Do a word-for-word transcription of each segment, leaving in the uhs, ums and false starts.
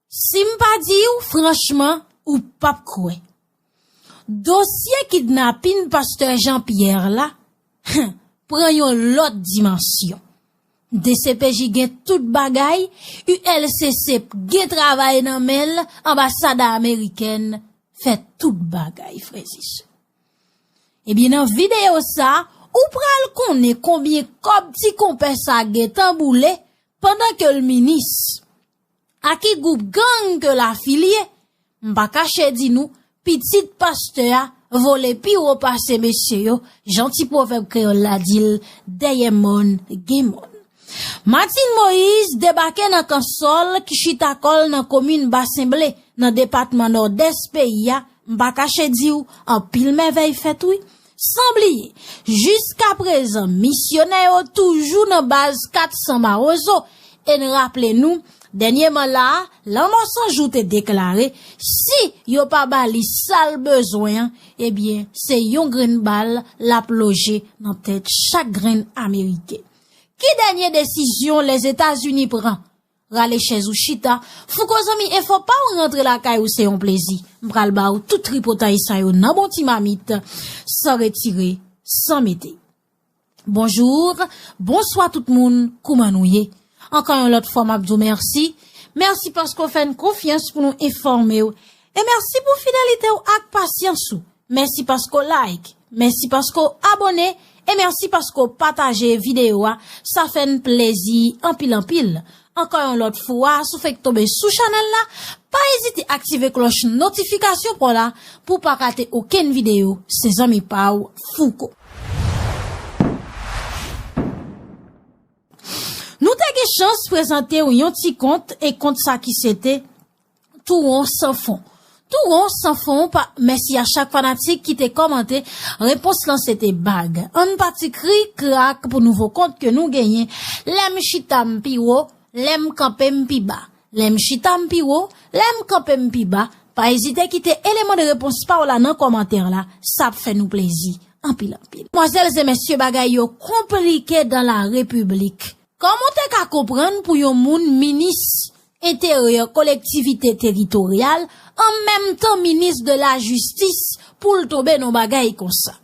Si m pa di w, franchman, ou p ap kwè. Dosye kidnapin pastè Jean Pierre la, pran yon lòt dimansyon. D C P J gen tout bagay, U L C C gen travay nan men l, anbasad amerikèn fè tout bagay, frèzise. Ebyen, nan videyo sa, ou pral konnen konbyen kòb ti konpè sa gentan boule pandan ke l minis. A ki gwoup gang ke l afilye? M pa kache di nou, pitit pastè a vole pi wo pase mesye yo, jan ti pwovèb kreyòl la di l, dèyè mòn gen mòn. Martine Moïse debake nan Kansòl ki chita kò l nan komin Basen Ble, nan depatman Nòdès peyi a, m pa kache di w, anpil mèvèy fèt wi. San bliye, jiskaprezan, misyonè yo toujou nan baz kat san Mawozo. E n raple nou, dènyeman la a, Lanmò San Jou te deklare, si yo pa ba li sa l bezwen an, ebyen, se yon grenn bal l ap loje nan tèt chak grenn Ameriken. Ki dènye desizyon Lèzetazini pran? Rale chèz ou chita. Fouko zanmi enfo pa w rantre lakay ou se yon plezi. M pral ba w tout tripotay sa yo nan bon ti mamit, san retire, san mete. Bonjou, bonswa tout moun, kouman nou ye? Ankò yon lòt fwa m ap di w mèsi. Mèsi paske w fè n konfyans pou nou enfòme w. E mèsi pou fidelite w ak pasyans ou. Mèsi paske w like, mèsi paske w abòne, e mèsi paske w pataje videyo a. Sa fè n plezi anpil anpil. Ankò yon lòt fwa, si w fenk tonbe sou chanèl la, pa ezite aktive klòch notifikasyon pa w la pou w pa rate okenn videyo. Se zanmi pa w, Fouko. Nou te gen chans prezante w yon ti kont, e kont sa ki se te Touwon San Fon. Touwon San Fon, pa, mèsi a chak fanatik ki te kòmante, repons lan se te bag. Ann pati kri krak pou nouvo kont ke nou genyen. Lè m chita m pi wo, lè m kanpe m pi ba. Lè m chita m pi wo, lè m kanpe m pi ba. Pa ezite kite eleman de repons pa w la nan kòmantè la, sa ap fè nou plezi anpil anpil. Madmwazèl e mesye, bagay yo konplike dan la repiblik. Kòman w te ka konprann pou yon moun minis enteryè kolektivite teritoryal, an menm tan minis de la jistis, pou l tonbe nan bagay konsa?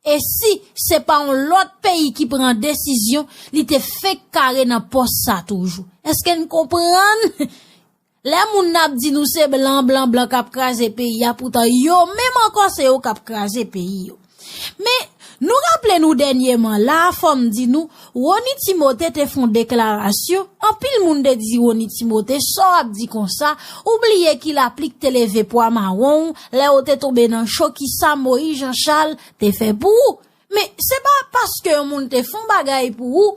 E si se pa yon lòt peyi ki pran desizyon, li te fenk kare nan pòs sa toujou? Èske n konprann? Lè moun nan ap di nou se blan, blan, blan k ap kraze peyi a, poutan yo menm ankò se yo k ap kraze peyi yo. Men, nou raple nou dènyeman la, fò m di nou, Rony Timothé te fè yon deklarasyon, anpil moun te di Rony Timothé, sa w ap di konsa, ou bliye ki lapli k te leve pwa mawon w, lè w te tonbe nan cho, kisa Moïse Jean Charles te fè pou ou? Men, se pa paske yon moun te fè yon bagay pou ou,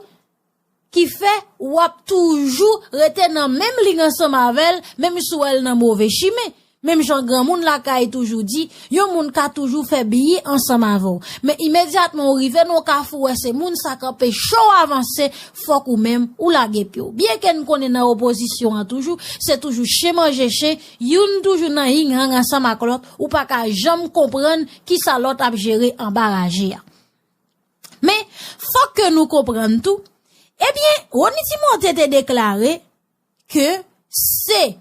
ki fè w ap toujou rete nan menm liy ansanm avè l, menm si w wè l nan move chimen. Menm jan granmoun lakay toujou di, yon moun ka toujou fè biyè ansanm avè w. Men imedyatman w rive nan yon kafou, w wè se moun sa k anpeche w avanse, fòk ou menm, ou lage pye w. Byenke n konnen nan opozisyon an toujou, se toujou chen manje chen, youn toujou nan ying yang ansanm ak lòt, ou pa ka janm konprann kisa lòt ap jere anba raje a. Men, fòk ke nou konprann tou, ebyen, Rony Timothé te deklare ke se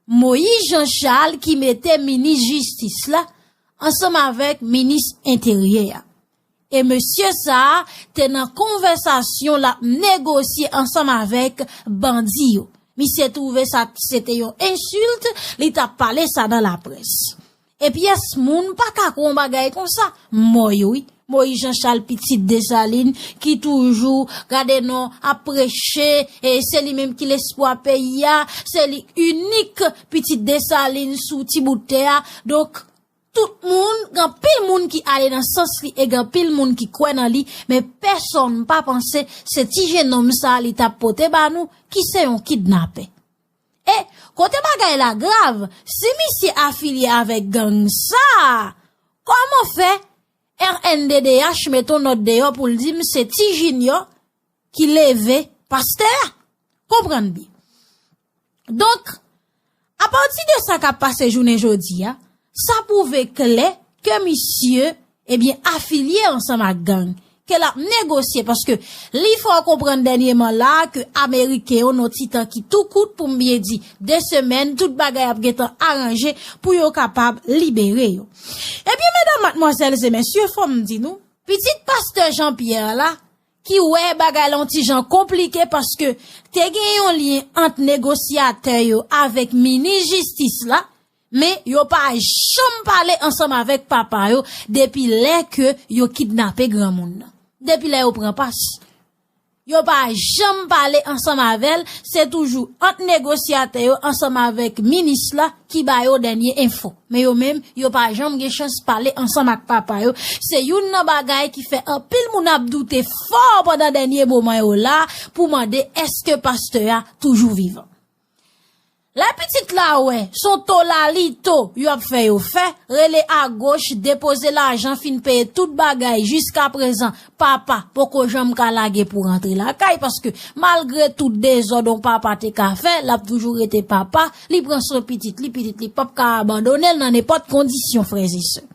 Moïse Jean Charles ki mete minis jistis la ansanm avèk minis enteryè a. E mesye sa a te nan konvèsasyon l ap negosye ansanm avèk bandi yo. Misye twouve sa se te yon ensilt, li t ap pale sa nan laprès. E pyès moun pa ka kwè yon bagay konsa. Mò yo, wi. Moïse Jean Charles, pitit Desalin, ki toujou gade non ap preche, e se li menm ki lespwa peyi a, se li inik pitit Desalin sou ti bout tè a. Donk, tout moun, gen anpil moun ki ale nan sans li e gen anpil moun ki kwè nan li, men pèsonn pa panse se ti jennonm sa li t ap pote ba nou, ki se yon kidnapè. E kote bagay la grav, si misye afilye avèk gang sa, kòman fè R N D D H mete yon nòt deyò pou l di m se Ti Junior ki leve pastè a? Konprann byen. Donk, apati de sa k ap pase jounen jodi a, sa pwouve klè ke misye, ebyen, afilye ansanm ak gang. ke l ap negosye, paske li fè w konprann dènyeman la a ke Ameriken yo nan ti tan ki tou kout, pou m byen di de semèn, tout bagay ap gentan aranje pou yo kapab libere yo. Ebyen, medam, madmwazèl e mesye, fò m di nou, pitit pastè Jean Pierre la, ki wè bagay la yon ti jan konplike paske te gen yon lyen ant negosyatè yo avèk minis jistis la, men yo pa janm pale ansanm avèk papa yo depi lè ke yo kidnape granmoun nan. Depi lè yo pran pas. Yo pa janm pale ansanm avè l, se toujou ant negosyatè yo ansanm avèk minis la ki ba yo dènye enfo. Men yo menm, yo pa janm gen chans pale ansanm ak papa yo. Se youn nan bagay ki fè anpil moun ap doute fò pandan dènye moman yo la pou mande èske pastè a toujou vivan. Lè pitit la wè, se yon to lalito yo ap fè yo fè, rele agoch, depoze lajan, fin peye tout bagay, jiskaprezan, papa poko janm ka lage pou rantre lakay, paske malgre tout dezòd yon papa te ka fè, l ap toujou rete papa, li pran swen pitit li, pitit li p ap ka abandone l nan nenpòt kondisyon, frè e sè.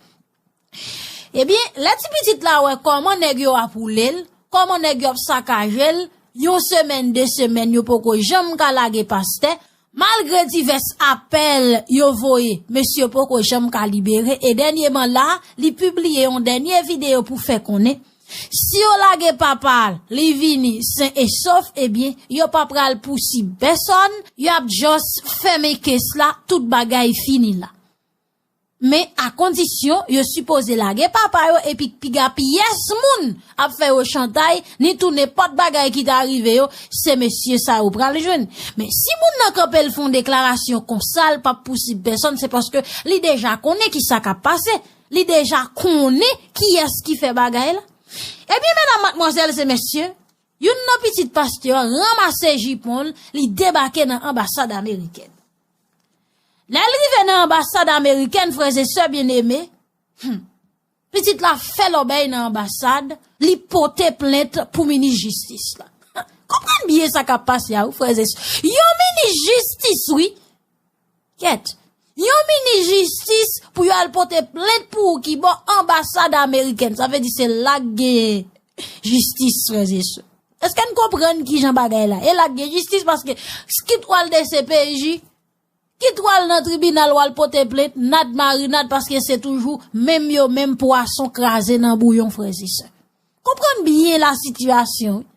Ebyen, lè ti pitit la wè kòman nèg yo ap woule l, kòman nèg yo ap sakaje l, yon semèn, de semèn, yo poko janm ka lage pastè, malgre divès apèl yo voye, mesye poko janm ka libere, e dènyeman la, li pibliye yon dènye videyo pou fè konnen, si yo lage papa a, li vini sen e sof, ebyen, yo pa pral pousib pèsòn, y ap just fèmen kes la, tout bagay fini la. Men a kondisyon yo sipoze lage papa yo epi piga pyès moun ap fè yo chantay, ni tou nenpòt bagay ki ta rive yo, se mesye sa yo pral jwenn. Men si moun nan kanpe l fè yon deklarasyon konsa l p ap pousib pèsòn, se paske li deja konnen kisa k ap pase. Li deja konnen kiyès ki fè bagay la. Ebyen, medam, madmwazèl e mesye, youn nan pitit pastè a ranmase jipon l, li debake nan anbasad amerikèn. Lè l rive nan anbasad amerikèn, frè e sè byeneme, hmm, pitit la fè lòbèy nan anbasad, li pote plent pou minis jistis la. Konprann byen sa k ap pase a, wi, frè e sè. Yon minis jistis, wi. Kèt. Yon minis jistis pou yo al pote plent pou ou ki bò anbasad amerikèn. Sa vle di se la k gen jistis, frè e sè. Èske n konprann kijan bagay la? E la k gen jistis paske kit w al D C P J, kit w al nan tribinal w al pote plent, nad marinad, paske se toujou menm yo menm pwason kraze nan bouyon, frè e sè. Konprann byen la sitiyasyon, wi.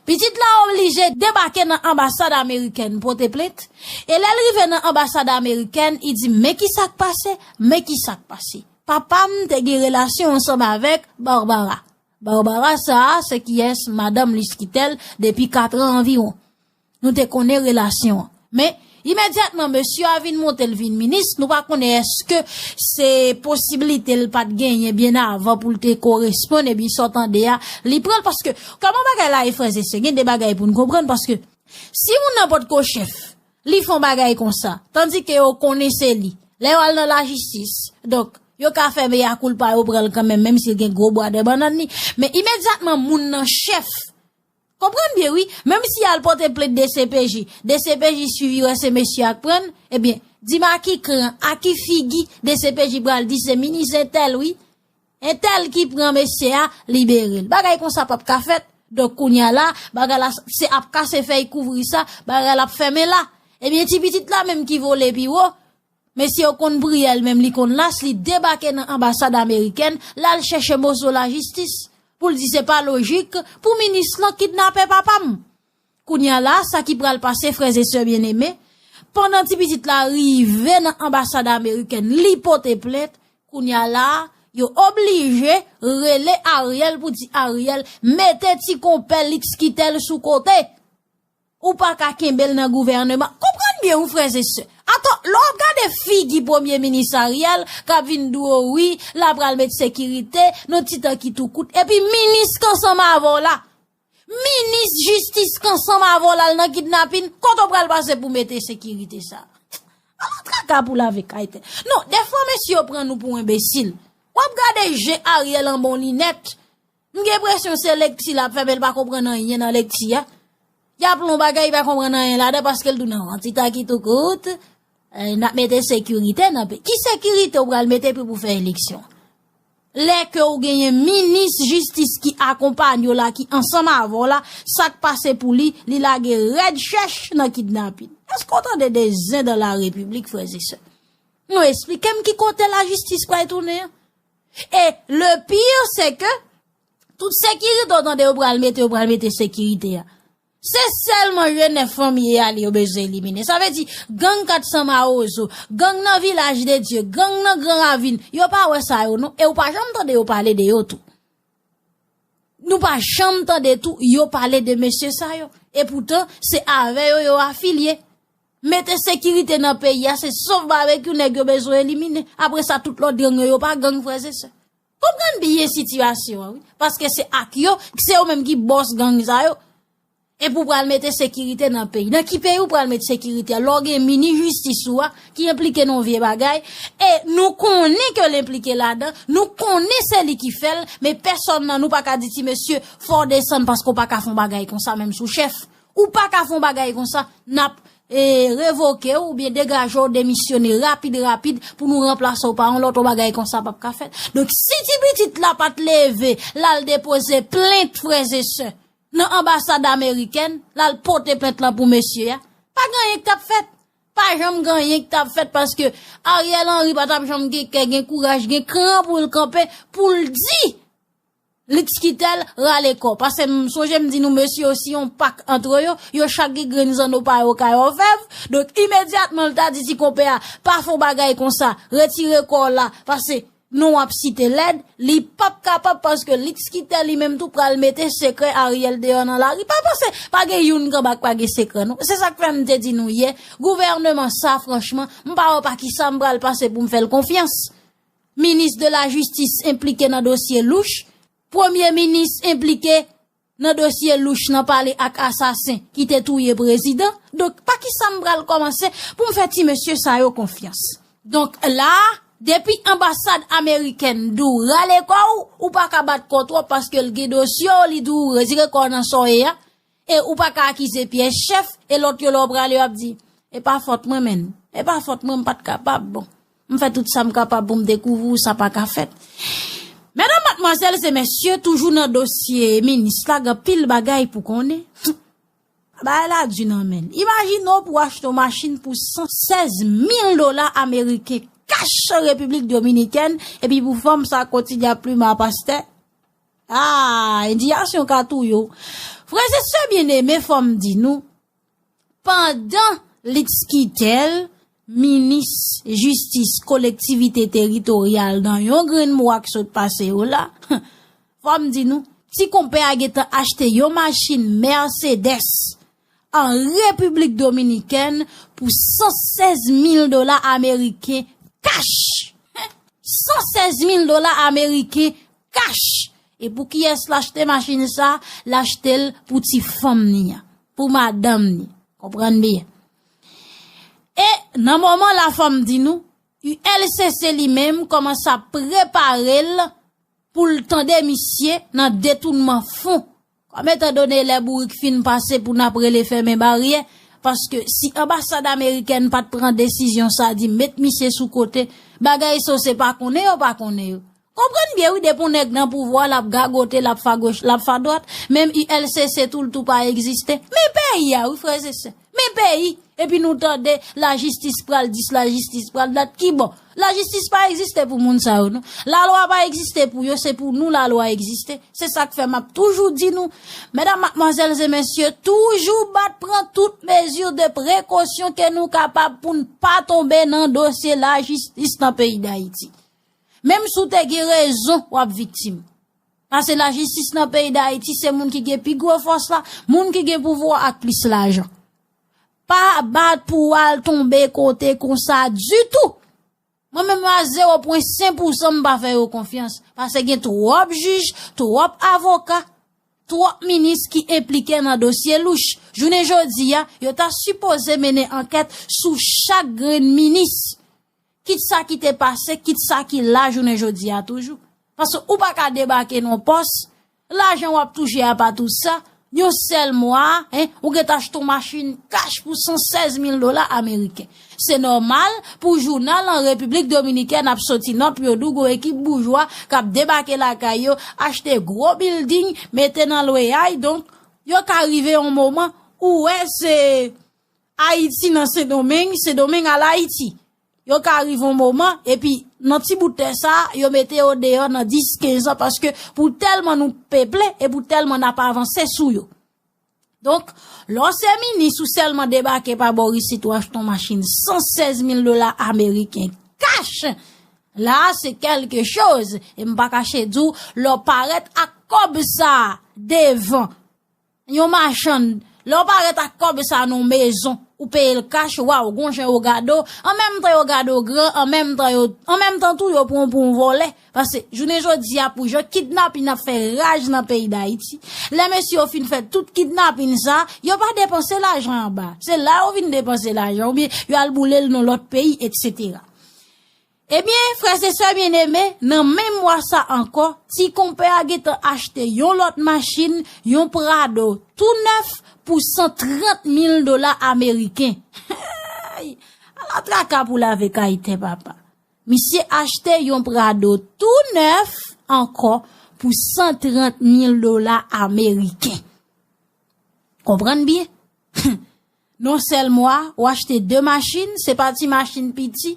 Pitit la oblije debake nan anbasad amerikèn pote plent, e lè l rive nan anbasad amerikèn, li di, men kisa k pase, men kisa k pase. Papa m te gen relasyon ansanm avèk Barbara. Barbara sa a, se kiyès madanm li t kite l depi kat an anviwon. Nou te konnen relasyon an. Men, imedyatman mesye a vin monte, l vin minis, nou pa konnen èske se posiblite l pa t genyen byen avan pou l te koresponn, ebyen sa w tande a, li pran l, paske kòman bagay la ye, frè e sè, gen de bagay pou n konprann, paske si moun nan potko chèf, li fè yon bagay konsa, tandike yo konnen se li, lè yo al nan lajistis, donk, yo ka fè meya koulpa, yo pran l kanmenm, menm si l gen gwo bwa dè bannann li. Men imedyatman moun nan chèf, konprann byen, wi, menm si y al pote plent D C P J, D C P J swiv, wè se mesye a k pran l, ebyen, di m a ki kran, a ki figi D C P J pral di se minis entèl, wi, entèl ki pran mesye a, libere l. Bagay konsa p ap ka fèt. Donk, kounye a la, bagay la, se ap kase fèy kouvri sa, bagay la ap fèmen la. Ebyen, ti pitit la menm ki vole pi wo, mesye yo konn priyè l, menm li konn las, li debake nan anbasad amerikèn, l al chèche moso lajistis pou l di se pa lojik pou minis lan kidnape papa m. Kounye a la, sa ki pral pase, frè e sè byeneme, pandan ti pitit la rive nan anbasad amerikèn, li pote plent, kounye a la, yo oblije rele Ariel pou di Ariel mete ti konpè Lix Quitel sou kote. Ou pa ka kenbe l nan gouvèneman. Konprann byen, wi, frè e sè. Atò, lè w ap gade figi premye minis Ariel, k ap vin di w, wi, l ap pral met sekirite, nan ti tan ki tou kout, epi minis k ansanm avè w la, minis jistis k ansanm avè w la, l nan kidnapin, kote w pral pase pou mete sekirite sa? Ala traka pou lave kay tè. Non, dèfwa, mesye yo pran nou pou enbesil. W ap gade je Ariel anba yon linèt, m gen enpresyon se lekti l ap fè, men l pa konprann anyen nan lekti a. Y ap li yon bagay, li pa konprann anyen ladan, paske l di w nan yon ti tan ki tou kout, eh, n ap mete sekirite nan peyi. Ki sekirite w pral mete pou, pou fè eleksyon? Lè ke w genyen minis jistis ki akonpanye w la, ki ansanm avè w la, sa k pase pou li, li lage rèd chèch nan kidnapin. Èske w tande de zen dans la République, frè e sè? Nou esplike m ki kote lajistis pral tounen an. E le pire, se ke tout sekirite w tande yo pral mete, yo pral mete sekirite a. Se sèlman Jenèf fanmi e ale yo bezwen elimine. Sa vle di, gang kat san Mawozo, gang nan Vilaj de Dye, gang nan Gran Ravin, yo pa wè sa yo non. E ou pa janm tande yo pale de yo tou. Nou pa janm tande tou yo pale de mesye sa yo. E poutan, se avè yo yo afilye. Mete sekirite nan peyi a, se sof babekyou nèg yo bezwen elimine. Apre sa, tout lòt gang yo, yo pa gang, frè e sè. Konprann byen sitiyasyon an, wi. Paske se ak yo, se yo menm ki bòs gang sa yo. E pou pral mete sekirite nan peyi. Nan ki peyi ou pral mete sekirite a? Lè w gen minis jistis ou a, ki enplike nan yon vye bagay, e nou konnen ke l enplike ladan, nou konnen se li ki fè l, men pèsòn nan nou pa ka di ti mesye, fò w desann paske w pa ka fè yon bagay konsa menm sou chèf. Ou pa ka fè yon bagay konsa, n ap, e, revoke w oubyen degaje w, demisyone rapid, rapid pou nou ranplase w pa yon lòt, yon bagay konsa p ap ka fèt. Donk, si ti pitit la pa t leve, l al depoze plent, frè e sè, nan anbasad amerikèn, l al pote plent lan pou mesye a, pa gen anyen k t ap fèt. Pa janm gen anyen k t ap fèt paske Ariel Henry pa t ap janm gen kè, gen kouraj, gen kran pou l kanpe, pou l di Litskitèl rale kò. Paske m sonje m di nou mesye yo si yon pak antre yo, yo chak gen grenn zanno pa yo kay òfèv. Donk imedyatman l ta di ti konpè a, pa fè yon bagay konsa, retire kò w la, paske non w ap site lèd, li p ap kapab paske Litskitèl li menm tou pral mete sekrè Ariel deyò nan lari. Pa panse, pa gen youn k anba k pa gen sekrè non. Se sa k fè m te di nou yè, gouvèneman sa franchman, m pa wè pa kisa m pral pase pou m fè l konfyans. Minis de la jistis enplike nan dosye louch, premye minis enplike nan dosye louch nan pale ak asasen ki te touye prezidan. Donk, pa kisa m pral kòmanse pou m fè ti mesye sa yo konfyans? Donk, la, depi anbasad amerikèn di w rale kò w, ou pa ka bat kò twòp paske l gen dosye w, li di w retire kò w nan sa w ye a. E ou pa ka akize pyès chèf, e lòt yo lè w prale yo ap di, e pa fòt mwen menm, e pa fòt mwen, m pa t kapab, bon. M fè tout sa m kapab pou m dekouvri w, sa pa ka fèt. Medam, madmwazèl e mesye, toujou nan dosye minis la, gen anpil bagay pou konnen. Bagay la di nan men l. Imajine w pou w achte yon machin pou san sèz mil dola ameriken kach Repiblik Dominikèn, epi pou fanm sa kontinye ap plimen a pastè. Ah, endiyasyon ka touye w. Frè e sè byeneme, fò m di nou, pandan Litskitèl, minis jistis kolektivite teritoryal nan yon grenn mwa k sot pase yo la, fò m di nou, ti konpè a gentan achte yon machin Mercedes an Repiblik Dominikèn pou san sèz mil dola ameriken kach. San sèz mil dola ameriken kach. E pou kiyès l achte machin sa? L achte l pou ti fanm ni an, pou madanm ni. Konprann byen. E nan moman la, fò m di nou, U L C C li menm kòmanse ap prepare l pou l tande misye nan detounman fon. Kòm etandone lè bourik fin pase pou n ap rele fèmen baryè, paske si anbasad amerikèn pa t pran desizyon sa, di met misye sou kote, bagay sa yo se pa konnen yo pa konnen yo. Konprann byen wi, depi yon nèg nan pouvwa, l ap gagote, l ap fagoch, l ap fadwat, menm U L C C tou l tou pa egziste. Men peyi a wi, frè e sè. Men peyi, epi nou tande lajistis pral dis, lajistis pral dat, ki bò? Lajistis pa egziste pou moun sa yo non. Lalwa pa egziste pou yo, se pou nou lalwa egziste. Se sa k fè m ap toujou di nou, medam, madmwazèl e mesye, toujou bat pran tout mezi de prekosyon ke nou kapab pou n pa tonbe nan dosye lajistis nan peyi Dayiti. Menm si w te gen rezon, w ap viktim. Paske lajistis nan peyi Dayiti, se moun ki gen pi gwo fòs la, moun ki gen pouvwa ak plis lajan. Pa bat pou w al tonbe kote konsa ditou. Mwen menm a zewo pwen senk pousan m pa fè yo konfyans. Paske gen twòp jij, twòp avoka, twòp minis ki enplike nan dosye louch. Jounen jodi a, yo ta sipoze mennen ankèt sou chak grenn minis. Kit sa ki te pase, kit sa ki la jounen jodi a toujou. Paske ou pa ka debake nan pòs, lajan w ap touche a pa tout sa, Yon sèl mwa, en, ou gentan achte yon machin kach pou san sèz mil dola ameriken. Se nòmal pou jounal an Repiblik Dominikèn ap soti nòt pou yo di w gon ekip boujwa k ap debake lakay yo, achte gwo bilding, mete nan lweyay. Donk, yo ka rive yon moman ou wè se Ayiti nan Sendomeng, Sendomeng al Ayiti. Yo ka rive yon moman, epi nan ti bout tè sa, yo mete yo deyò nan dis, kenz an, paske pou tèlman nou peple e pou tèlman n ap avanse sou yo. Donk, lè w se minis ou sèlman debake pa bò isit ou achte yon machin san sèz mil dola ameriken kach, la se kèlke choz. E m pa kache di w, lè w parèt ak kòb sa devan yon machann, lè w parèt ak kòb sa nan yon mezon, ou peye l kach, waw, gon jan yo gade w, an menm tan yo gade w gran, an menm tan yo, an menm tan tou yo pran w pou yon vòlè. Paske jounen jodi a pou jan kidnapin ap fè raj nan peyi Dayiti, lè mesye yo fin fè tout kidnapin sa, yo pa depanse lajan anba. Se la yo vin depanse lajan, oubyen yo al boule l nan lòt peyi, etsetera. Ebyen, frè e sè byeneme, nan menm mwa sa ankò, ti konpè a gentan achte yon lòt machin, yon Prado tou nèf pou san trant mil dola ameriken. Ala traka pou lave kay tè papa. Misye achte yon Prado tou nèf ankò pou san trant mil dola ameriken. Konprann byen. Non sèl mwa, ou achte de machin, se pa ti machin piti,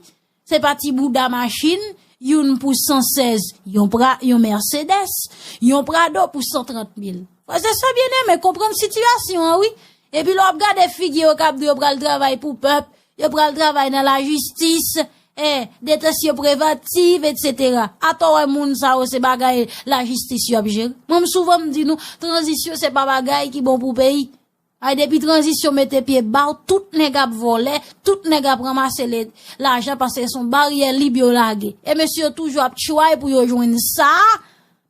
se pa ti bouda machin, youn pou san sèz, yon pra, yon Mercedes, yon Prado pou san trant mil. Frè e sè byeneme, konprann sitiyasyon an, wi. Epi lè w ap gade figi yo k ap di yo pral travay pou pèp, yo pral travay nan lajistis, eh, detansyon prevantiv, etsetera. Atò wè moun sa yo se bagay lajistis yo ap jere. Mwen m souvan m di nou, tranzisyon se pa bagay ki bon pou peyi. Ay, depi tranzisyon mete pye ba w, tout nèg ap vòlè, tout nèg ap ranmase le, lajan paske se yon baryè lib yo lage. E mesye yo toujou ap tchway pou yo jwenn sa,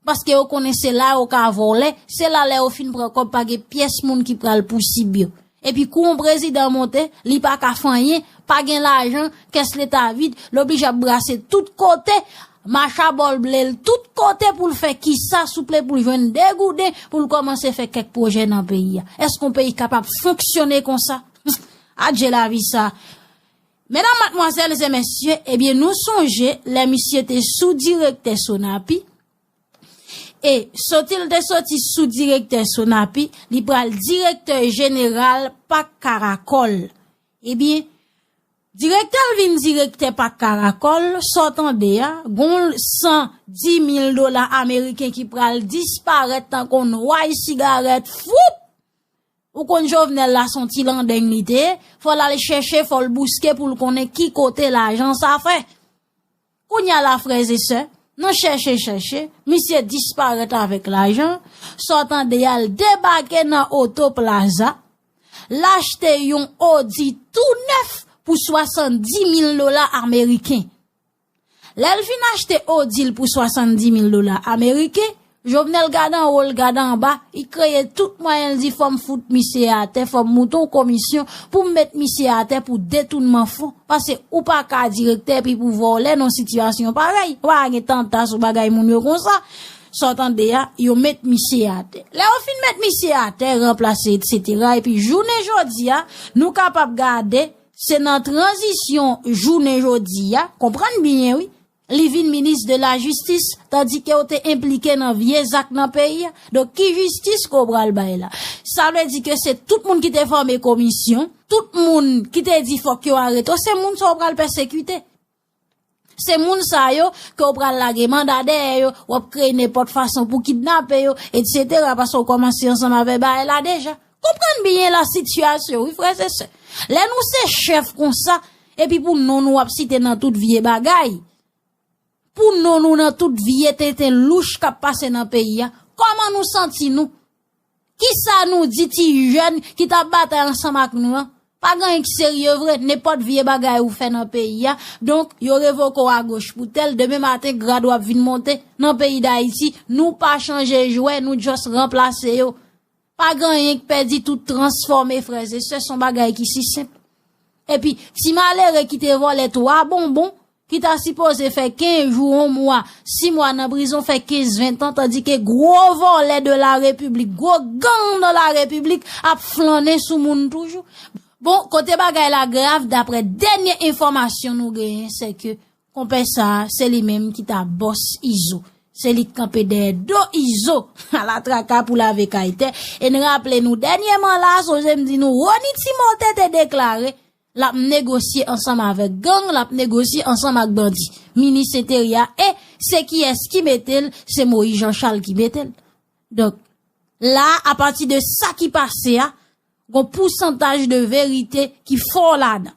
paske yo konnen se la yo ka vòlè, se la lè yo fin pran kòb pa gen pyès moun ki pral pousib yo. Epi kou yon prezidan monte, li pa ka fè anyen, pa gen lajan, kès leta vid, l oblije ap brase tout kote, macha bòl ble l tout kote pou l fè kisa souple pou l jwenn de gouden pou l kòmanse fè kèk pwojè nan peyi a. Èske yon peyi kapab fonksyone konsa? Adje lavi sa. Medam, madmwazèl e mesye, ebyen nou sonje lè misye te sou direktè Sonapi, e soti l te soti sou direktè Sonapi, li pral direktè jeneral Pak Karakòl. Ebyen, direktè l vin direktè Pak Karakòl, sa w tande a, gon san di mil dola ameriken ki pral disparèt tankou nway sigarèt, fwoup! Ou konn Jovenel la se yon ti landeng li te ye, fò l al chèche, fò l bouske pou l konnen ki kote lajan sa fè. Kounye a la, frè e sè, nan chèche, chèche, misye disparèt avèk lajan, sa w tande a, l debake nan Auto Plaza, l achte yon Audi tou nèf pou swasanndis mil dola ameriken. Lè l fin achte Audi l pou swasanndis mil dola ameriken, Jovenel gade anwo, l gade anba, li kreye tout mwayen, l di fò m fout misye atè, fò m moute yon komisyon pou m met misye atè pou detounman fon. Paske ou pa ka direktè epi pou vòlè nan yon sitiyasyon parèy. Ou pa ka gen tanta sou bagay moun yo konsa. Sa w tande a, yo met misye atè. Lè yo fin met misye atè, ranplase, etsetera, epi jounen jodi a, nou kapab gade, se nan tranzisyon jounen jodi a, konprann byen wi, li vin minis de la jistis, tandike yo te enplike nan vye zak nan peyi a. Donk, ki jistis ke w pral bay la? Sa vle di ke se tout moun ki te fòme komisyon, tout moun ki te di fòk yo arete w, se moun sa w pral pèsekite. Se moun sa yo ke w pral lage manda dèyè yo, w ap kreye nenpòt fason pou kidnape yo, etsetera, paske w kòmanse ansanm avè bagay la deja. Konprann byen la sitiyasyon, wi, frè e sè. Lè nou se chèf konsa, epi pou non nou ap site nan tout vye bagay, pou non nou nan tout vye tenten louch k ap pase nan peyi a, kòman nou santi nou? Kisa nou di ti jèn ki t ap batay ansanm ak nou an? Pa gen anyen ki serye vre, nenpòt vye bagay ou fè nan peyi a. Donk, yo revoke w agoch pou tèl, demen maten, grad w ap vin monte. Nan peyi Dayiti, nou pa chanje jwè, nou just ranplase yo. Pa gen anyen k pèdi, tout transfòme, frè e sè, se yon bagay ki si senp. Epi, ti malere ki te vòlè twa bonbon, ki ta sipoze fè kenz jou, yon mwa, sis mwa nan prizon, fè kenz, ven tan, tandike gwo vòlè de la repiblik, gwo gang nan la repiblik ap flannen sou moun toujou. Bon, kote bagay la grav, daprè dènye enfòmasyon nou genyen, se ke konpè sa a, se li menm ki ta bòs Izo. Se li k kanpe dèyè do Izo. Ala traka pou lave kay tè. E n raple nou, dènyèman la, sonje m di nou, Rony Timothé te deklare l ap negosye ansanm avèk gang, l ap negosye ansanm ak bandi. Minis Enteryè a, e se kiyès ki mete l? Se Moïse Jean Charles ki mete l. Donk, la, apati de sa ki pase a, gon pousantaj de verite ki fò ladan.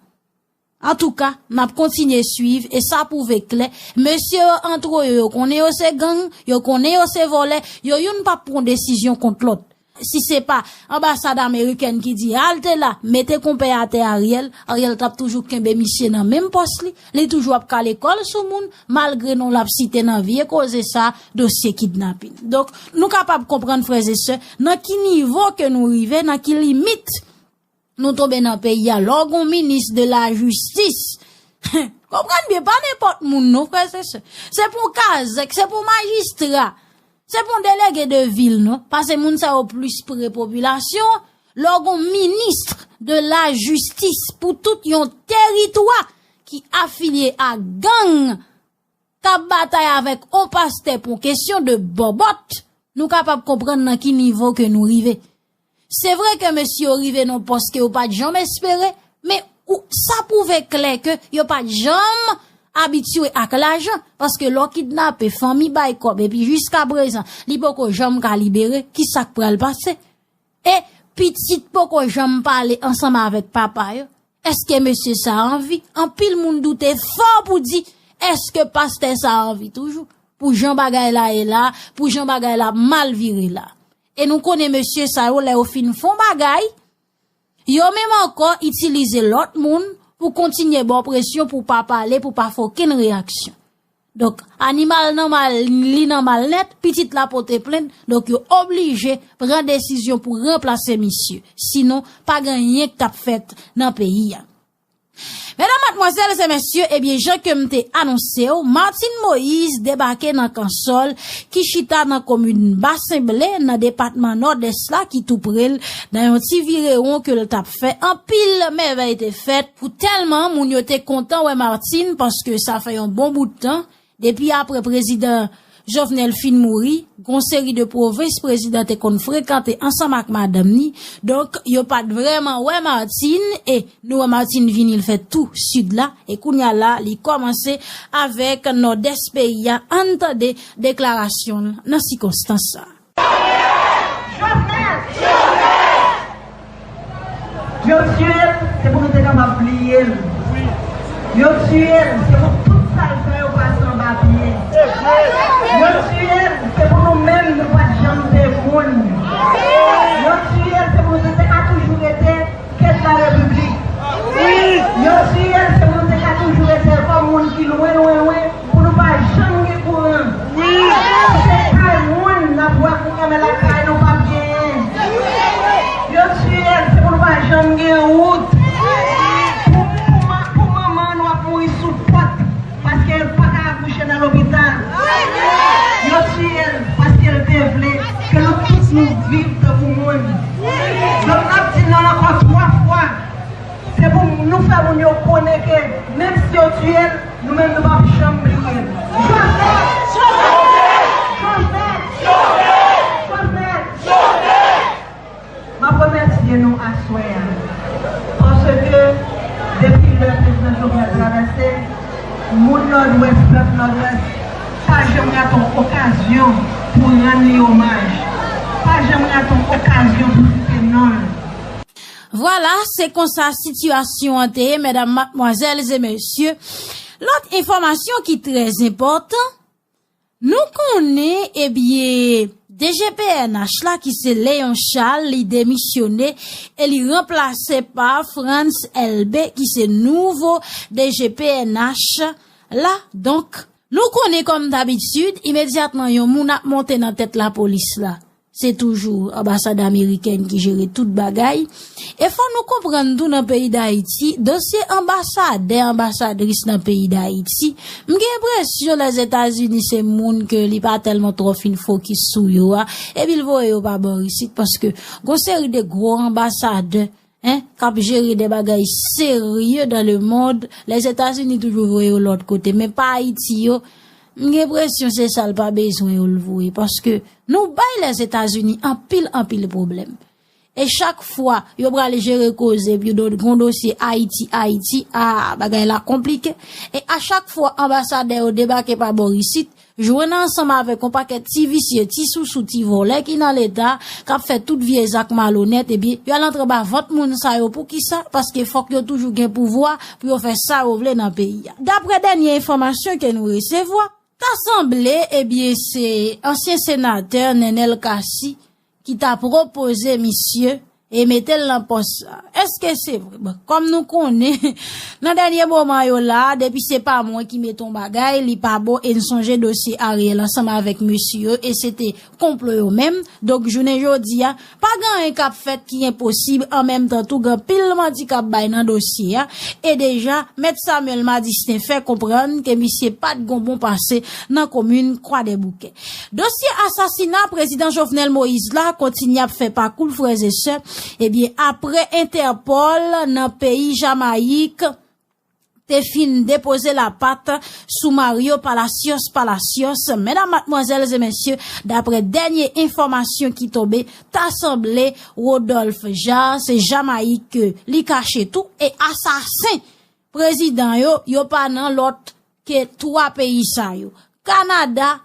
Antouka, n ap kontinye swiv e sa pwouve klè, mesye yo antre yo, yo konnen yo se gang, yo konnen yo se vòlè, yo youn p ap pran desizyon kont lòt. Si se pa anbasad amerikèn ki di, "Halte la, mete konpè atè Ariel," Ariel t ap toujou kenbe misye nan menm pòs li, li toujou ap kale kò l sou moun, malgre non l ap site nan vye koze sa, dosye kidnapin. Donk, nou kapab konprann, frè e sè, nan ki nivo ke nou rive, nan ki limit nou tonbe nan peyi a. Lè w gon minis de la jistis, konprann byen, pa nenpòt moun non, frè e sè. Se pou kazèk, se pou majistra, se pou delege de vil non, paske moun sa yo plis pre popilasyon. Lè w gon minis de la jistis pou tout yon teritwa ki afilye a gang, k ap batay avèk on pastè pou kesyon de bòbòt, nou kapab konprann nan ki nivo ke nou rive. Se vre ke mesye yo rive nan pòs ke yo pa t janm espere, men ou, sa pwouve klè ke yo pa t janm abitye ak lajan, paske lè w kidnape, fanmi bay kòb, epi jiskaprezan, li poko janm ka libere, ki sa k pral pase? E pitit poko janm pale ansanm avèk papa yo. Èske mesye sa anvi? Anpil moun doute fò pou di, èske pastè sa anvi toujou? Pou jan bagay la ye la, pou jan bagay la mal vire la. E nou konnen mesye sa yo, lè yo fin fon bagay, yo menm ankò itilize lòt moun pou kontinye ba w presyon pou w pa pale, pou w pa fè okenn reyaksyon. Donk, animal nan mal, li nan mal nèt, pitit la pote plent, donk yo oblije pran desizyon pou ranplase misye. Sinon, pa gen anyen k t ap fèt nan peyi a. Medam, madmwazèl e mesye, ebyen, jan ke m te anonse w, Martine Moïse debake nan Kansòl, ki chita nan komin Basen Ble, nan depatman Nòdès la, ki tou pre l, nan yon ti virewon ke l t ap fè. Anpil mèvèy te fèt, pou tèlman moun yo te kontan wè Martine, paske sa fè yon bon bout tan, depi apre prezidan Jovenel fin mouri, gon seri de pwovens prezidan te konn frekante ansanm ak madanm ni. Donk, yo pa t vrèman wè Martine, e nou wè Martine vini, l fè tou sid la, e kounye a la, li kòmanse avèk Nòdès peyi a. Ann tande deklarasyon l nan sikonstans sa a. Jovenel! Yo tiye l, se pou nou te kapab bliye l. Yo tiye l, se pou tout sa l fè yo pase anba pye. Yo tiye l, se pou nou menm nou pa t janm te moun. Yo tiye l, se pou nou te ka toujou rete kèt la repiblik. Yo tiye l, se pou nou te ka toujou rete kòm moun ki lwen, lwen, lwen. Pou nou pa janm gen kouran. Wi. Se kay moun n ap bwè kouran, men lakay nou p ap genyen. Yo tiye l, se pou nou pa janm gen wout. Pou, pou, ma- pou manman nou ap mouri sou pòt, paske l pa ka akouche nan lopital. Yo tiye l, paske l te vle ke nou tout nou viv tankou moun. Donk, n ap di l ankò twa fwa. Se pou nou fè moun yo konnen ke menm si yo tiye l, nou menm nou p ap janm bliye l. Jovenel! Jovenel! Jovenel! M ap remèsye nou aswè a. Paske depi lè prezidan Jovenel travèse, moun Nòdwès, pèp Nòdwès, pa janm rate yon okazyon pou rann li omaj. Pa janm rate yon okazyon pou site non l. Vwala, se konsa sitiyasyon an te ye, medam, madmwazèl e mesye. Lòt enfòmasyon ki trè enpòtan, nou konnen, ebyen, D G P N H la, ki se Léon Charles, li demisyone e li ranplase pa Frantz Elbé, ki se nouvo D G P N H la. Donk, nou konnen kòm dabitid, imedyatman yon moun ap monte nan tèt lapolis la, se toujou anbasad amerikèn ki jere tout bagay. E fò nou konprann tou nan peyi Dayiti, dosye anbasadè, anbasadris nan peyi Dayiti, m gen enpresyon Lèzetazini se moun ke li pa tèlman twò fin fokis sou yo a, epi l voye yo pa bò isit, paske gon seri de gwo anbasadè, en, k ap jere de bagay serye dans le monde, Lèzetazini toujou voye yo lòt kote, men pa Ayiti yo, m gen enpresyon se sa l pa bezwen yo l voye, paske nou bay Lèzetazini anpil, anpil pwoblèm. E chak fwa yo pral jere koze pou yo do- gon dosye Ayiti, Ayiti, a, bagay la konplike. E a chak fwa anbasadè yo debake pa bò isit, jwenn ansanm avèk yon pakèt ti visye, ti sousou, ti vòlè ki nan Leta, k ap fè tout vye zak malonèt, ebyen, y al antre ba vant moun sa yo. Poukisa? Paske fòk yo toujou gen pouvwa pou yo fè sa yo vle nan peyi a. Daprè dènye enfòmasyon ke nou resevwa, ta sanble, ebyen, se ansyen senatè Nenel Cassy ki ta pwopoze misye e mete l nan pòs sa. Èske se vre? Bon, kòm nou konnen, nan dènye moman yo la, depi se pa mwen ki mete yon bagay, li pa bon, e n sonje dosye Ariel ansanm avèk mesye yo, e se te konplo yo menm. Donk, jounen jodi a, pa gen anyen k ap fèt ki enposib, an menm tan tou, gen anpil manti k ap bay nan dosye a, e deja, Mèt Samuel Madistin fè konprann ke misye pa t gon bon pase nan komin Kwadèboukè. Dosye asasina prezidan Jovenel Moïse la kontinye ap fè pakou l, frè e sè. Ebyen, apre Entèpòl nan peyi Jamayik te fin depoze lapat sou Mario Palacios Palacios, medam, madmwazèl e mesye, daprè dènye enfòmasyon ki tonbe, ta sanble Rodolphe Jaar se Jamayik ke li kache tou, e asasen prezidan yo, yo pa nan lòt ke twa peyi sa yo, Kanada,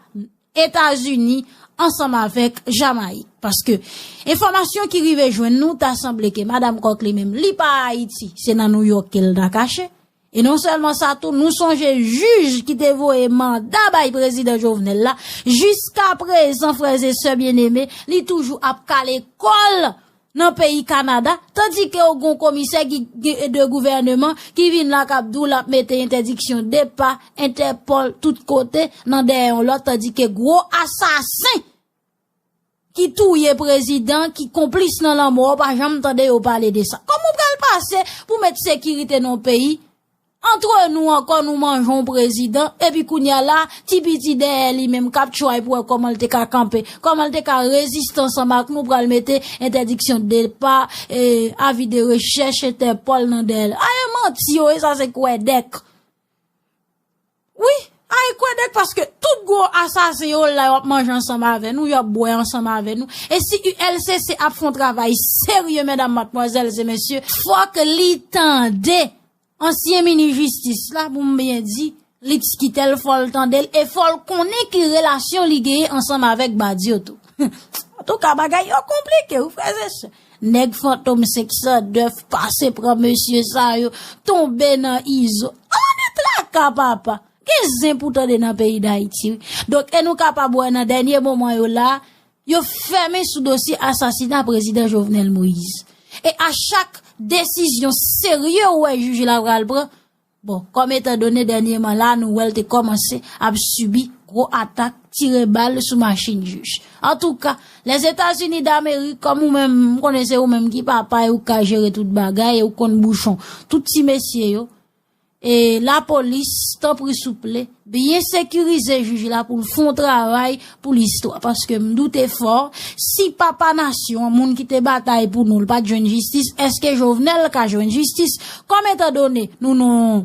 Etazini, ansanm avèk Jamayik. Paske enfòmasyon ki rive jwenn nou, ta sanble ke madam Kòk li menm, li pa Ayiti, se nan Nouyòk ke l ta kache. E non sèlman sa tou, nou sonje jij ki te voye manda bay prezidan Jovenel la, jiskaprezan, frè e sè byeneme, li toujou ap kale kò l nan peyi Kanada, tandike w gon komisè ki, ki, de gouvèneman ki vin la k ap di w l ap mete entèdiksyon depa, Entèpòl, tout kote, nan dèyè yon lòt, tandike gwo asasen ki touye prezidan, ki konplis nan lanmò, w pa janm tande yo pale de sa. Kòman w pral pase pou met sekirite nan yon peyi? Antre nou ankò, nou manje yon prezidan, epi kounye a la, ti piti dèyè li menm k ap tchway pou wè kòman l te ka kanpe, kòman l te ka reziste ansanm ak nou, pral mete entèdiksyon depa, e, avi de rechèch, Entèpòl nan dèyè l. Aye manti yo, e sa se kwèdèk. Wi, aye kwèdèk, paske tout gwo asasen yo la, yo ap manje ansanm avè nou, yo ap bwè ansanm avè nou. E si U L C C ap fè yon travay serye, medam, madmwazèl e mesye, fòk li tande ansyen minis jistis la, pou m byen di, li t kite l, fò l tande l, e fò l konnen ki relasyon li genyen ansanm avèk Badio tou. Antouka, bagay yo konplike, wi, frè e sè. Nèg Fantom senk san nèf pase pran mesye sa yo, tonbe nan Izo. An de traka, papa! Gen zen pou tande nan peyi Dayiti, wi. Donk, e nou kapab wè nan dènye moman yo la, yo fèmen sou dosye asasina prezidan Jovenel Moïse. E a chak desizyon serye ou wè jij la pral pran, bon, kòm etandone dènyèman la, nou wè l te kòmanse ap sibi gwo atak, tire bal sou machin jij. Antouka, Lèzetazini Damerik, kòm ou menm, m konnen se ou menm ki papa e ou ka jere tout bagay e ou konn bouchon tout ti mesye yo, e lapolis, tanpri souple, byen sekirize jij la pou l fè yon travay pou listwa. Paske m doute fò, si papa nasyon an, moun ki te batay pou nou, l pa t jwenn jistis, èske Jovenel ka jwenn jistis? Kòm etandone nou nan yon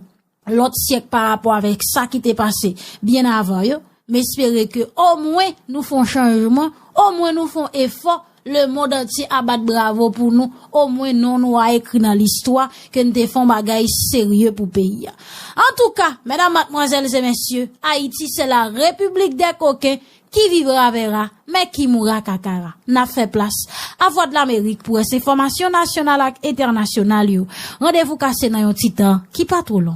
lòt syèk pa rapò avèk sa ki te pase byen avan yo, m espere ke omwen nou fè yon chanjman, omwen nou fè yon efò, lemonn antye a bat bravo pou nou, omwen non nou a ekri nan listwa ke n te fè yon bagay serye pou peyi a. Antouka, medam, madmwazèl e mesye, Ayiti se la repiblik dè koken, qui vivra verra, mais qui mourra kakara. N ap fè plas a Vwadlamerik pou rès enfòmasyon nasyonal ak entènasyonal yo. Randevou kase nan yon ti tan ki pa twò long.